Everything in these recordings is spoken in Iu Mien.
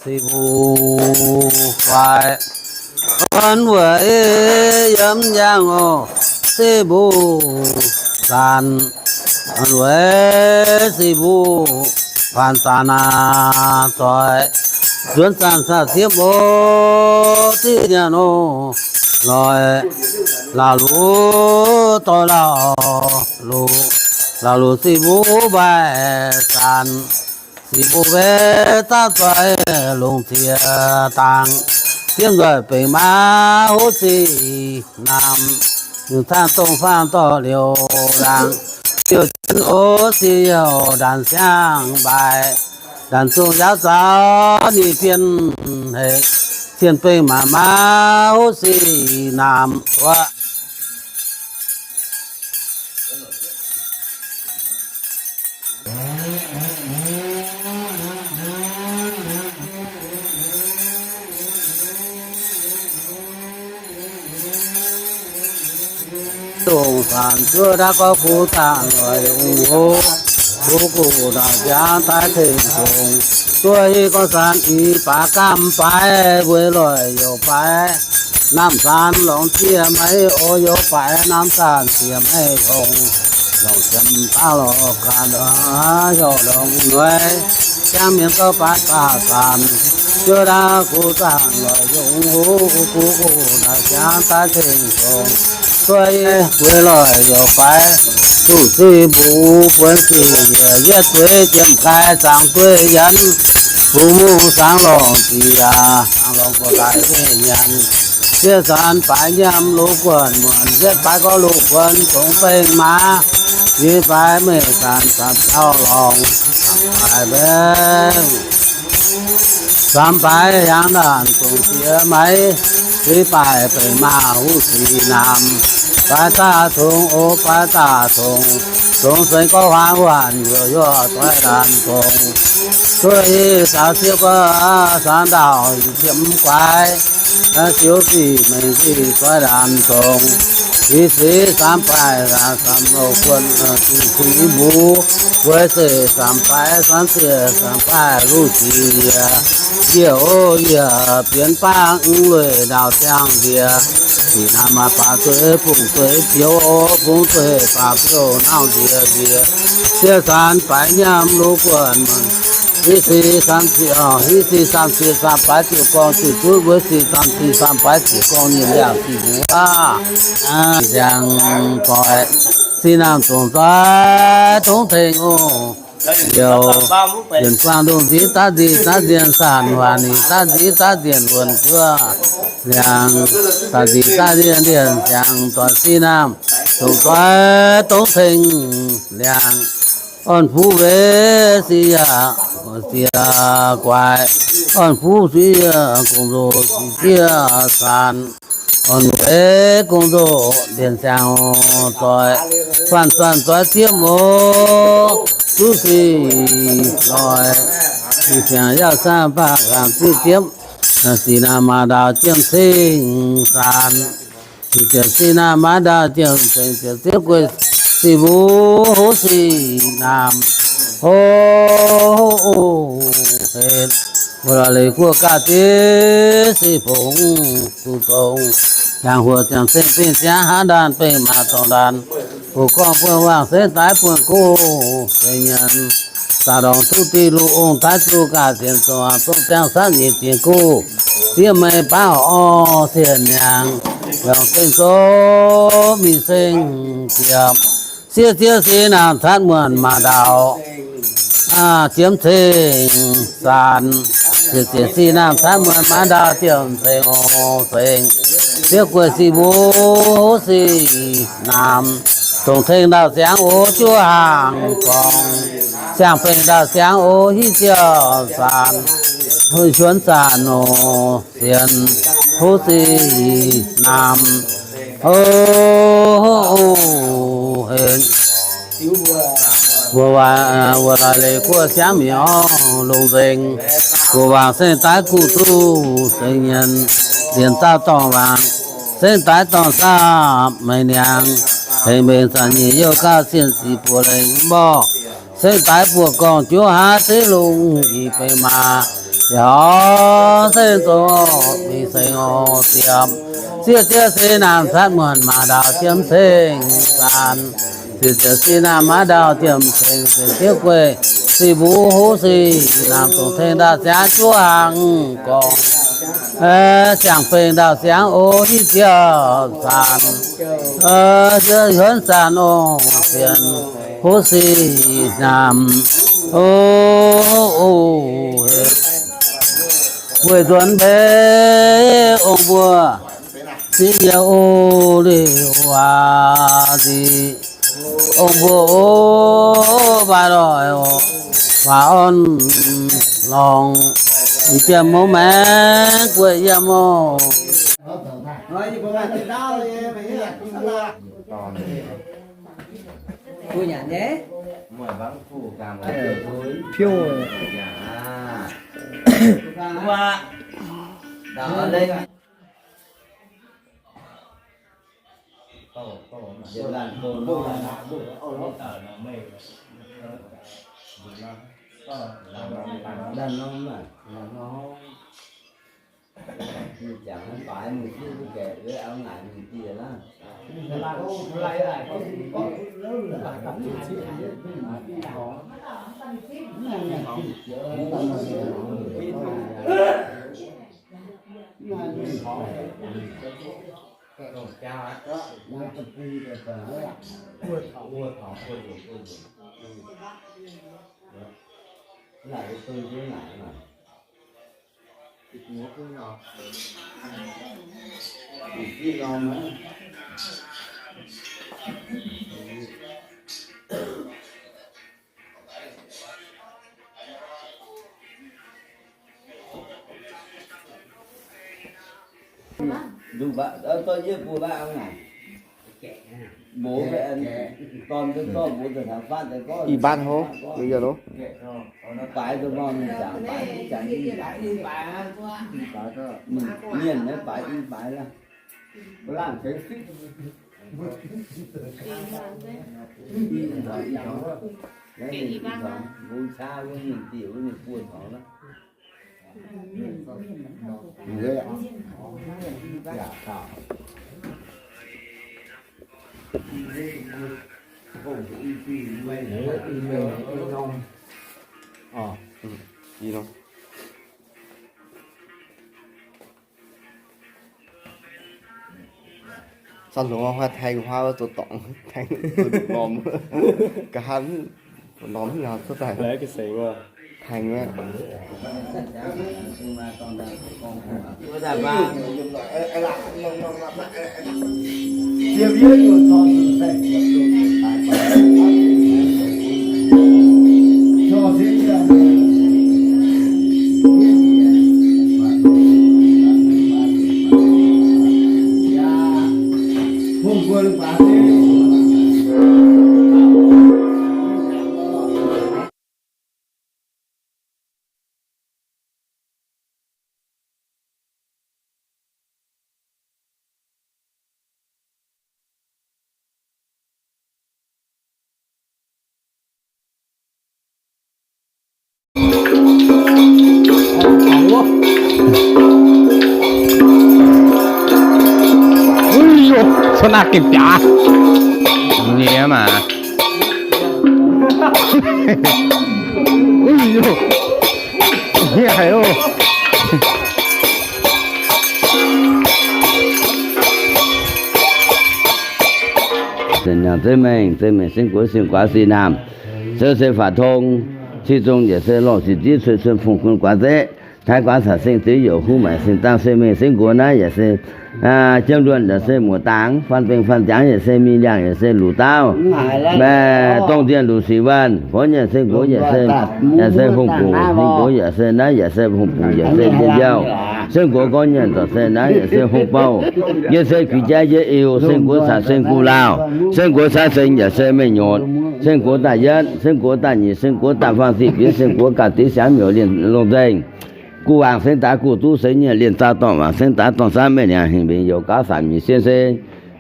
sic mbuo guaix, orn weic yiem yangh oc, sic mbuo zanc, orn weic sic mbuo faanx zanc aqv zoih, nzuonx zanc saah ziepv oc, diqv nyanc oc, loic la'luc doix la'luc, la'luc sic mbuo mbaih zanc, sic mbuo mbaih zanc zoih longc ziex dangh, ziepv nzoih benx maa huv sic namx, yungh caangv dongh faang dorh liouc laangc, liouc jienv oc sic youh ndanc siang mbaih, ndanc zungh yaauv zaux ninh bienh hec, cien bengh maac maa huv sic namx zuoqv. Dongh zanc juov ndaav gorngv kuv zaangc loic yungh hov, kuv guv ndau ziangx daaih tengx zongx, zuov hiuv gorngv zanc i baac gaamv baaix, weic loic youc baaix, namh zanc longc jiex maiv oix youc baaix, namh zanc jiex maiv hongx, longc jiem baav lorh ganh heuc longc nuiz, jangv mienh gorngv baaix baac zanc, juov ndaav kuv zaangc loic yungh hov, kuv guv ndau ziangx daaih tengx zongx, zuov hiuv weic loic youc baaix, duqv sic mbuo buonv sic yietv zueiz jiem gaix zaangc dueiv nyanc, bungx mungh zaangc lorngc ziex, zaangc lorngc gorx daaih dueiv nyanc, sieqv zanc baaix nyiemv loz guonc muonc, yietv baaix gorngv loz guonc zongx bengh maa, nyic baaix meih zanc zanc jauv lorngc, baaix mbaengx Samx baaix hiaangx ndanc zongc jiex maiv, zuiz baaih benx maah huv sic namx. Baaix daaih tongx oc, baaix daaih tongx, tongx seix gorngv huaang huaanh yuoqc yuoqc doix ndanc tongx. Zuov hiuv saaux sieqv gorngv saaux ndaauh ziepc guaix, ziouc sic mengh sic doix ndanc tongx. Sic sic samx baaih samx loz guonc, sic sic mbuo weic zeiv samx baaix samx siec samx baaih luv sic yie. Yie o yie bienx baav mv lueic ndaauh ziangh nziex. Sic naamh maaih baac zueiz bungx zueiz biouv, bungx zueiz baac biouv nauv nziex nziex. Sieqv zanc baaix nyiemv loz guonc, hiv sic samx siec, hiv sic samx siec samx baaix ziouc gorngv ziouc zuqv, weic sic samx siec samx baaix ziouc gorngv nyei liangx sic mbuo aqv. Ziangh doic, sic naamh zongc doix dongv tengx oc. Liouh yienc guangc ndongh nziex daav nziex daav nziex saanh waanc nziex daav nziex daav nziex wuonh juov liangx, daav nziex daav nziex ndienh ziangh doic sic naamh zongc doix dongv tengx liangx. Orn-fuqv weic sic yaac ziex guaix, orn-fuqv sic yaac gong-nzoh sic ziex saanx. Orn-weic gong-nzoh ndienx ziangh doic, faanh zanc doix ziepv oc, zuqv sic loic, sic ziangh yaac saah baac gaamh ziqv ziepv. Sic naamh maaih ndaauh jiem ceng saanx. Sic ziepc sic naamh maaih ndaauh jiem ceng ziepc ziepv gueix, sic mbuo huv sic naamh hov hov hov hepc, wuov lorz leiz guoqv gaav ziex sic fongc duqv dongh, ziangh huoc ziangh ceng bingh ziangh hnangv ndaanh bengh maac dongh ndaanh, buoz-gorngv buonv waangc sengx daaih buonv gox sengx nyanc, zaqc ndorngc duqv diqv luv ong taaix zuqc gaax sienx zongc, zongc ziangh camv nyeic diex gox, zieqv meih baav orv sienh niangx, yongc seng zoqv mingh seng ziepc, sieqv zieqv sic naamh catv muonc maaih ndaauh jiem ceng saanx. Ziepc ziepc sic naamh catv muonc maaih ndaauh jiem ceng oc ceng. Sieqv gueix sic mbuo huv sic naamh, dongh tengx ndaauh ziangx oc juov haangh gorngv, siang-bengh ndaauh ziangx oc hiv ziouc saanx, huih xuonx zaanc oc sienx huv sic naamh. O, o, henv. Wuov, wuov laaix leiz guoqv siangv mi'aqv longx nzengc. Gu'wuangc sengx daaix gu'duqv sengx nyienx, ndienx zaah dorngh waangc sengx daaix dorngh saapv meix niangx, hengx mbenc zanc nyeic youh gauh sienh sic buoz lengh mborqv, sengx daaix buoz-gorngv juov haav zeiv lungh njiec beiv maaz, Biaux seng zong mingh seng oc ziepc. Sieqv ziouv sin naamh catv muonc maaih ndau jiem seng zaanc. Sieqv ziouv sin naamh maaih ndau jiem seng, sieqv ziouv gueiv sic mbuo huv sic naamh dongh tengx ndau ziangx juov hnaangx gorngv, ziangh bengh ndau ziangx o hiv ziouv zaanc, hiuv zaanc ong sienx huv sic naamh o. Weic nzuonx mbuo ong mbuo, siqv nyei o liuc waac nziqc ong mbuo o, baac doic o, waac orn lorngx, jiem mouv maengx gueic yiem oc. Ih baac hov, mv yaac nor. Sanh longx, huaav tengx huaav zoux dorngx, tengx norm, ga'hlen norm haaix cuotv daaih. Tengx aqv. Uiv, cuotv naaiv gengh biaav nyei maah. Uiv, hniev haic oc. Zeiv mengh, zeiv mengh sengx guoqv sengx guaax sih naamh, sou se faatv tong, cih zong yaac se lorh sic zieqv cuei cuon fungx kun guaax zeqv, taaix guaax caux seng ziex youc huv maaic seng dangh se mengh sengx guoqv naaiv yaac se jiemv luonh yaac se muoc dangx, faan bengx faan ziangx yaac se mingh ndiangx yaac se luc dauh, dongh ndienh luc sic wuonh, gorngv nyei sengx guoqv yaac se, yaac se hungh guc, sengx guoqv yaac se naaiv yaac se hungh guc yaac se njien-youh, sengx guoqv gorngv nyei dorc se naaiv yaac se hungh bouh, yie se guix jaiv jiex iu, sengx guoqv caux seng guv laauh, sengx guoqv caux seng yaac se meih nyotc, sengx guoqv daaih yietv, sengx guoqv daaih nyeic, sengx guoqv daaih faang siqv fiev, sengx guoqv ganh div siangx miuc lienh longh nzengh. Guv waangc sengx daaih guv duqv sengx nyienh lienh zaux dorngc waac sengx daaih dorngc saamv meih niangx hingh mbenc youc gauv samc nyeic sien se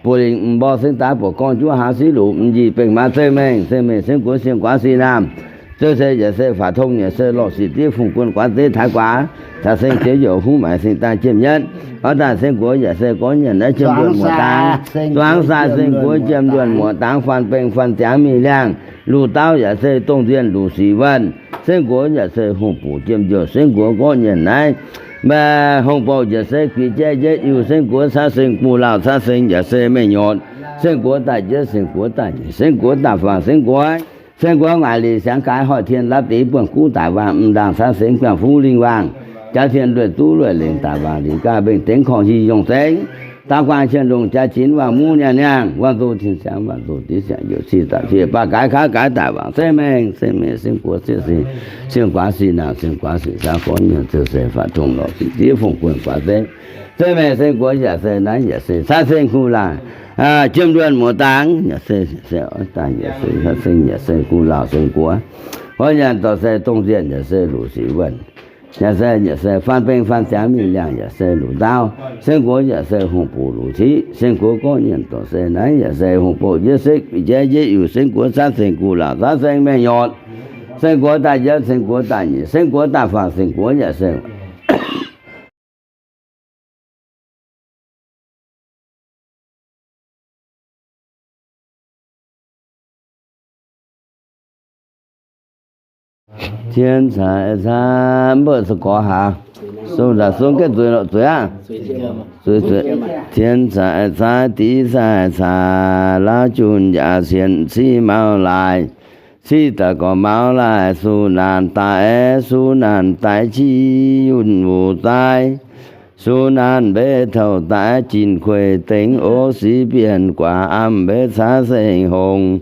buo lingc m'nborqv sengx daaih buoqc gorngv juov hlaax siqv luc m'njih bengh maa zeiv mengh, zeiv mengh sengx guoqv sengx guaax sic naamh, Ziouv se yaac se faatv tong, yaac se lorh sic diev fungx guon guaax zeiv taaix guaax, caux seng ziex youc huv maaic seng daaih jiem nyatv. Orv daaih seng guox yaac se gorngv nyanc naaiv jiem nduonh muoz-dangx. Zuangx saa seng guox jiem nduonh muoz-dangx, faan beng faan ziangx mingh liangh. Luc dauh yaac se dongh nzienh luc sic wuonh. Seng guox yaac se hungh buc jiem njoh, seng guox gorngv nyanc naaiv hungh bouh yaac se guix jaiv njietv iuh, seng guox caav seng guv lauh, caav seng yaac se mengh nyotc. Seng guox daaih njietv, seng guox daaih nyeic, seng guox daaih faanx, seng guox, seng guox ngaaic lic siangx gaaix hoic tien lapv deix buonv guv daic waangh m'ndaangh caav seng guangc fuv lingh waangh jaav tien lueic duqv lueic lengc daic waangh lingc gaav mbengh dengv korngh hi yongh zengv daav guangc qienh longc jaax jinx waangh muv niangh niangh waangh duqv tin siangx waangh duqv div siangx youc cih daaih fiev baac gaaix kaav gaaix daic waangc se mengh se mengh seng guox sieqv sing siang guaax sic naamh siang guaax sic saauv gorngv nyanc ziouc se faatv tong lorh sic diev fungx guon guaax zeiv. Se mengh seng guox yaac se naaiv yaac se caav seng guv lauh, jiem nduonh muoz-dangx yaac se, se oix daaih yaac se caav seng yaac se guv lauh seng guox. Gorngv nyanc dorh se dongh nzienh yaac se luc sic wuonh. Yaac se, yaac se faan beng faan ziangx mingh liangh yaac se luc ndaauv. Seng guox yaac se hungh buc luc ciqv. Seng guox gorngv nyanc dorh se naaiv yaac se hungh bouh njiec sekv guix jaiv njietv iuc. Seng guox caav seng guv lauh caav seng mengh nyotc. Seng guox daaih njietv, seng guox daaih nyeic, seng guox daaih faanx, seng guox yaac se Tien caaix caaix mbuo se gorx haaix, sung daaih sung gaeqv zueiz lorqc zueiz aqv. Zueiz zueiz. Tien caaix caaix div caaix caaix, lauv junh yaac sienx civ maux laaix, civ daaih gorx maux laaih, suv naanc daaih, suv naanc daaih civ yunh wuc zaaiv, suv naanc mbeix touh daaih jin kueiv dengx, o sic bienh guaax amv mbeix caav seng hongx.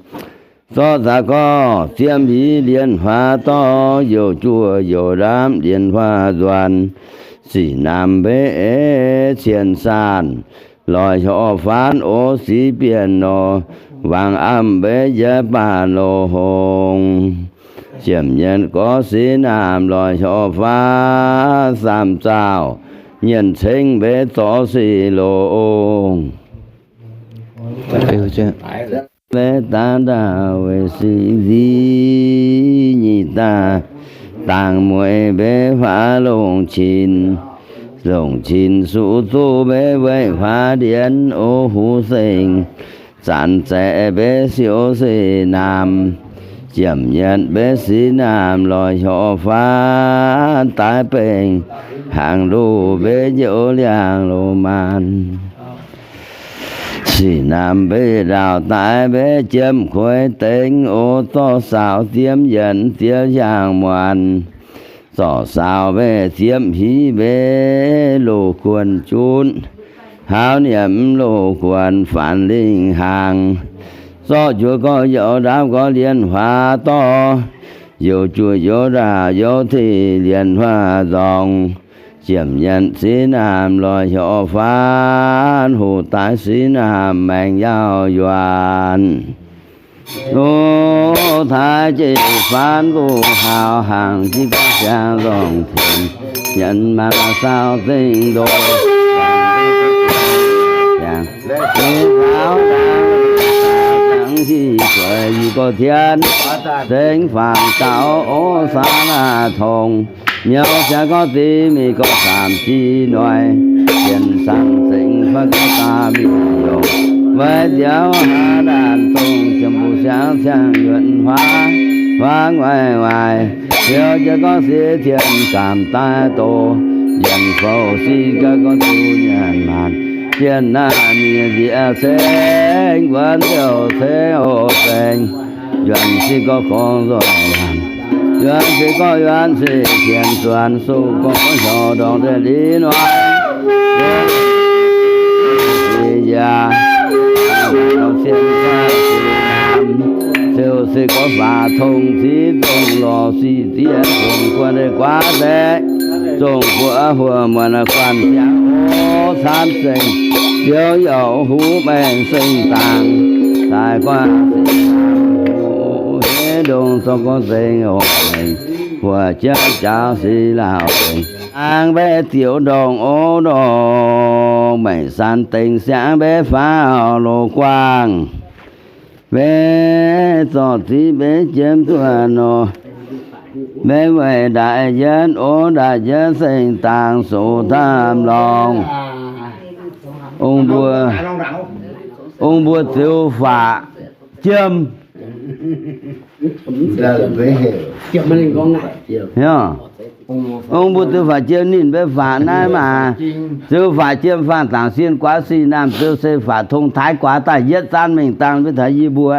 Zorqv zaqc gorx ziemx hiv lienx huaax dorv, youc juoh youc ndaamv lienx huaax nzuonx, sic naamh mbeix eix cien saanh, lorz hopv faanv o sic bienh nor, wangc amv mbeix njiec baac loz hongx. Ziemx nyienx gorx sic naamh lorz hopv faanv, saamv zaux nyienx cengv mbeix zorqv sic longx. Mbeix daav ndaauh weic sic nziv, nyic daaih dangx mueiz mbeix faaux longc qinx, longc qinx suqv zuqv mbeix weic faaux ndienx o huv seng, zanc zaeqc mbeix siou sic naamh, ziemx nyienx mbeix sic naamh lorz hopv faanv daaih bengh hnaangx nduqc mbeix njoux liangx loz-maanx. Sic naamh mbeix ndaauh daaih mbeix jiem kueiv dengx o, zorqv saaux ziemx yienx ziex hiaangx muonz, zorqv saaux mbeix ziepc hiv mbeix loz-kuonx junv, haauv nyiemc loz-kuonx faanx lingh hnaangx, zorqv juoz gorx youc ndaamv gorx lienx huaax dorv, youc juoh youc ndaauh youc tih lienx huaax nzorngx, ziemx nyienx sic naamh lorz hopv faanv, hoqc daaih sic naamh maengx yaauh yuanc. Loz-taaix jeiv faanv nqox haaux hnaangx, jiex gorngv siangx nzorngh tengx nyanc maanc saau zengv ndoh. Yie gorx tien zengv faanx gaux o, saa naah tongx, miaux siangx gorngv zingx mingh gorngv saamx jiex noic, sienx saamx zengx fai gorngv daaih mingh yongc, weic nziaaux haaix laanh dongh jiem mbuo siangx ciangh yuonc huaav, huaav nguaaic nguaaic, ziouc jiex gorngv siex tien saamx daaih doz, yienc fouc sic gauh gorngv duqv nyanc maanc, jienh naaiv mienh nziex ceng wuonx liouh ceng oc zengx, yuonc sic gorngv gorngv nzoih laanh, yuonc sic gorngv yuonc sic tien zuonx, suqv gorngv gorngv hnyouv ndorngx deix liz noic, yaac cien cai sic naamh, ziouc se gorngv faatv tong ziv zongh lorz sic diev fungx guon deix guaav deix, zongh guoqv huoqv muonc guanh siangx o, camv zengc liouh yaac huv maengx zengc dangx, daaih guaav sic naamh o, heh ndongh zorqv gorngv zengc oc, huoqv jienv jaaux sic lauh zengc, angx mbaeqv ziouc ndongc o ndongc, maengc san dengx siangx mbaeqv faaux loz-guaangh. Mbaeqv zorqv ziv mbaeqv jiem duqv nor, Maiv weic ndaaic yietv, o, ndaaic yietv seng dangx soux tamv lorngh. Ong mbuo, ong mbuo ziouc faqv jiem. Ong mbuo ziouc faqv jiem ninh mbuo faqv naaiv maah. Ziouc faqv jiem faang dangx sien guaav sic naamh ziouc se faqv tong taaix guaav daaih yietv zaanv mengh dangh maiv taux yie mbuo.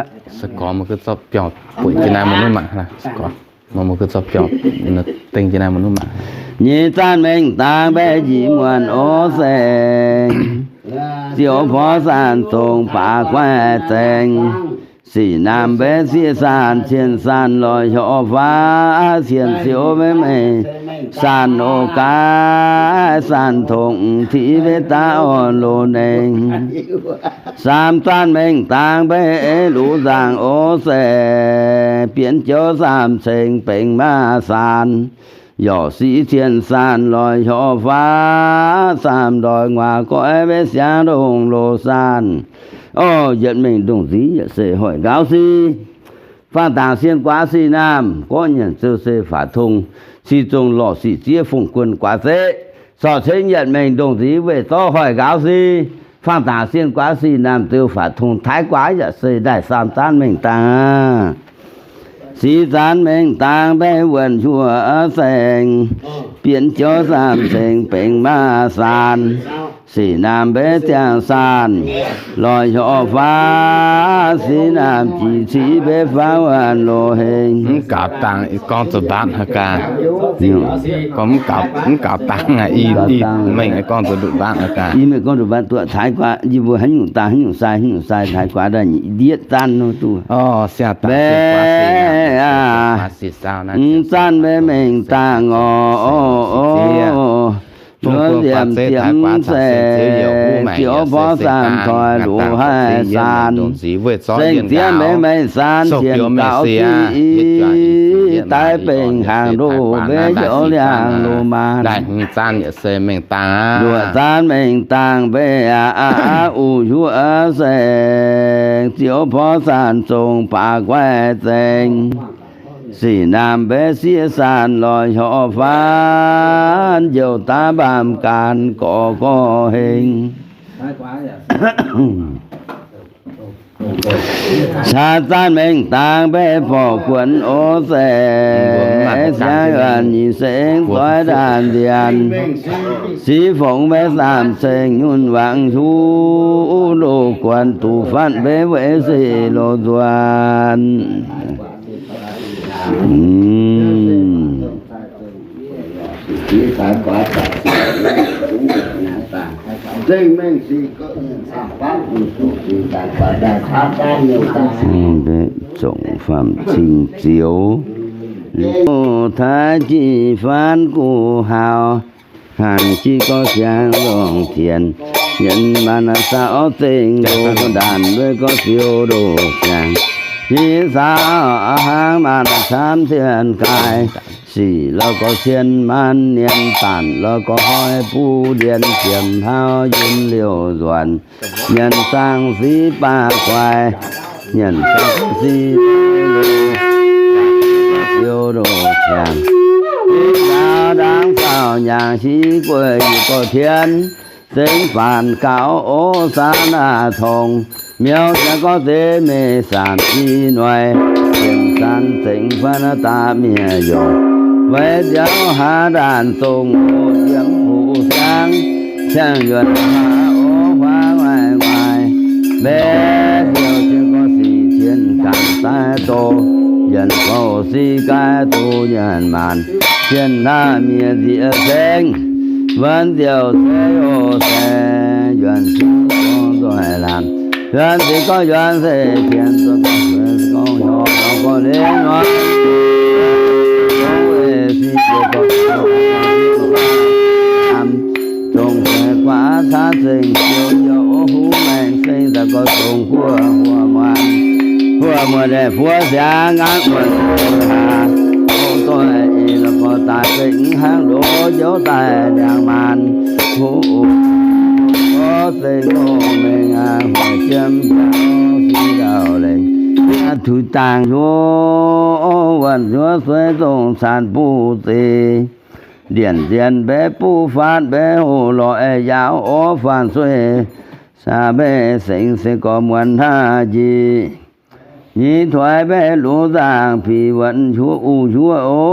Nyei zaanv mengh dangh mbaeqv njiec muonc o se, ziouc porv san zong baac guaix zengx. Sic naamh mbaeqv sieqv san cien san lorz hioqv faav cien ziouc maiv mengh san o gaax san tongx tiqv mbaeqv daav orn loz nengh. Saam zaanv mengh dangh mbaeqv luv nzaangc o se, bienx jouv saam ceng benx maaz san, yorc siqv cien san lorz hioqv faav saam ndoih nguaaz goiv mbaeqv siangv ndongh loz san. Orv, yietc mengh ndongh nziv yietc se hoic nqaauv sic. Faang dangx sien guaav sic naamh gorqv nyanc ziouc se faqv tong, sic zong lorqc sic ziev fongc guon guaax zeqv, corc ceng yietc mengh ndongh nziv weih zorqv hoic nqaauv sic. Faang dangx sien guaav sic naamh ziouc faqv tong taaix guaax yaac se ndaaih saam zaanv mengh dangh aqv. Sic zaanv mengh dangh mbaeqv wuonh hiuv saeng, bienx jouv saam ceng benx maaz san, sic naamh mbaeqv ziangh san, lorz hioqv faav sic naamh jiex ciqv mbaeqv faav wuonh loz hengx. Mv gaux dangh, gorngv zoux mbaatv haaix gaax? Gorngv mv gaux dangh aqv, i mengh gorngv zoux nduqc mbaatv haaix gaax? I mengh gorngv nduqc mbaatv duqv taaix guaax, yie mbuo haaix nyungc dangh haaix nyungc sai, haaix nyungc sai taaix guaax ndaaih yietv zaanv nor duqv. Mbaeqv aac, mv zaanv mbaeqv mengh dangh oc. Luov nziemx ziemx se, ziouc porv san toi luqc haih san, seng ziemx mbaeqv maiv san cien gaux ziqv, daaih bengx hnaangx ndoh mbaeqv youz liangx loz-maanz. Luoqc zaanv mengh dangh mbaeqv aac, uix hiuv saeng, ziouc porv san zong baac guaix zengx. Sic naamh mbaeqv sieqv san lorz hioqv faanv, njoux daav mbaamh gan gorx gorx hengx. Caa zaanv mengh dangh mbaeqv borqc guonx o se, siangx yuonc nyic sengx doix ndaanh nzienx, siqv fongc mbaeqv saamh ceng nyunc wangc hiuv, loz guonx duqv fatv mbaeqv weic se loz nzuonx. Zongc faam cing zioux, taaix jih faanv guv haux, hanc jiex gorx siangx longc tienx, yienx maanc saaux zengx ndoh ndaanc, weic gorx siou ndoh siangx, hiv saaux hnaangx maanc camv cien gaaix, sic lorz gorx cien maanc nien, baanc lorz gorx hnoi buv ndien, ziemx hlauv yunh liouh nzuonx, nyanc zaangh siqv baac guaix, nyanc zaangh siqv siou ndoh ciangx, hiv saaux ndaangc saaux nyaangc hiv gueic yietc gorx tien, zengx faanc gaux ov saanv aac tongx, miuc ziangx gorngv deix meix saanc i noic, ziemx saanc zengx faanv daaih mienh yongc, weic nziaaux haaix ndaanc zongh oc, yiem fuqv siangx, siang-yuonc haaix ov huaav waaic waaic, mbaeqv ziouc cien gorx sic cien ganh daaih doz, yienc bouh siqv gaaiv duqv nyanc maanc, cien hnangv mienh nziex ceng, wuonx nziouc ceix oc se, yuonc cien gorngv nzoih laanh, yuonc cien gorngv yuonc se cien, gorngv nor gorngv lengh nor, gorngv weic sin ziouc gorngv zongh se guaax caav zengc ziouc yaac ov huv maengx seng daaih gorngv zongh huov huov muonz, huov muonz daaih fuov siangx ngaanv muonz haax, ov doic eix lorz gorx daaih fengx hnangv ndoqv njoux daaih ndiangx maanc, huv oc, gorngv zengc oc mengh aac, hoic jiem jaux sin ndau lengc, tuix dangh ndoqv wuonh cuotv sueiv zongh caanx buv zeic. Ndienc nzien mbaeqv buv faatv mbaeqv hoc lorz aengx yaauv orv faanx sueih. Caa mbaeqv sengx se gorx muonz haav njiec. Nyic tuix mbaeqv luz nzaangc bic wuonh cuotv uv cuotv o,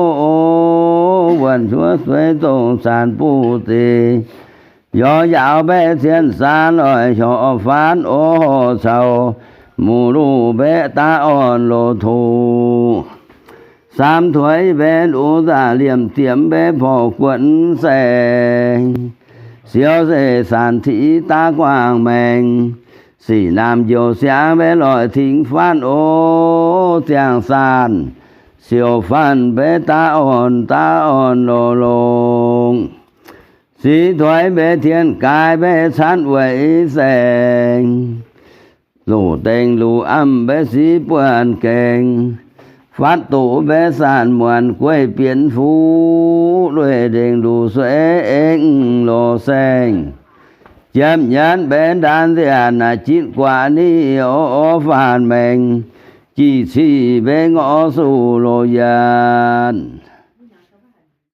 wuonh cuotv sueiv zongh caanx buv zeic. Yorx yaauv mbaeqv cien saanv loic hnyouv faanv o, horc caux muv luv mbaeqv daav orn loz toqc. Saam tuix mbaeqv luz nzaangc liemh ziepc mbaeqv porv guotv saeng. Siou se saanc tiqv daav guangc maengx. Sic naamh njoux siangx mbaeqv loic tingx faanv o, ziangh saanh siou faanv mbaeqv daav orn daav orn loz longx. Sic tuix mbaeqv tien gaai mbaeqv caanv weic saeng. Zoqc dengx luz amv mbaeqv sic buonc gaengh. Fatv doqc mbaeqv saanh muonc gueiv bienx fuqv lueic ndengc luz sueiv eng loz saeng. Jiem nyanv mbaeqv ndaanv nziaauc naaic jitv guaax ni o, o faanh maengx. Jih ciqv mbaeqv ngorv suv loz yienc.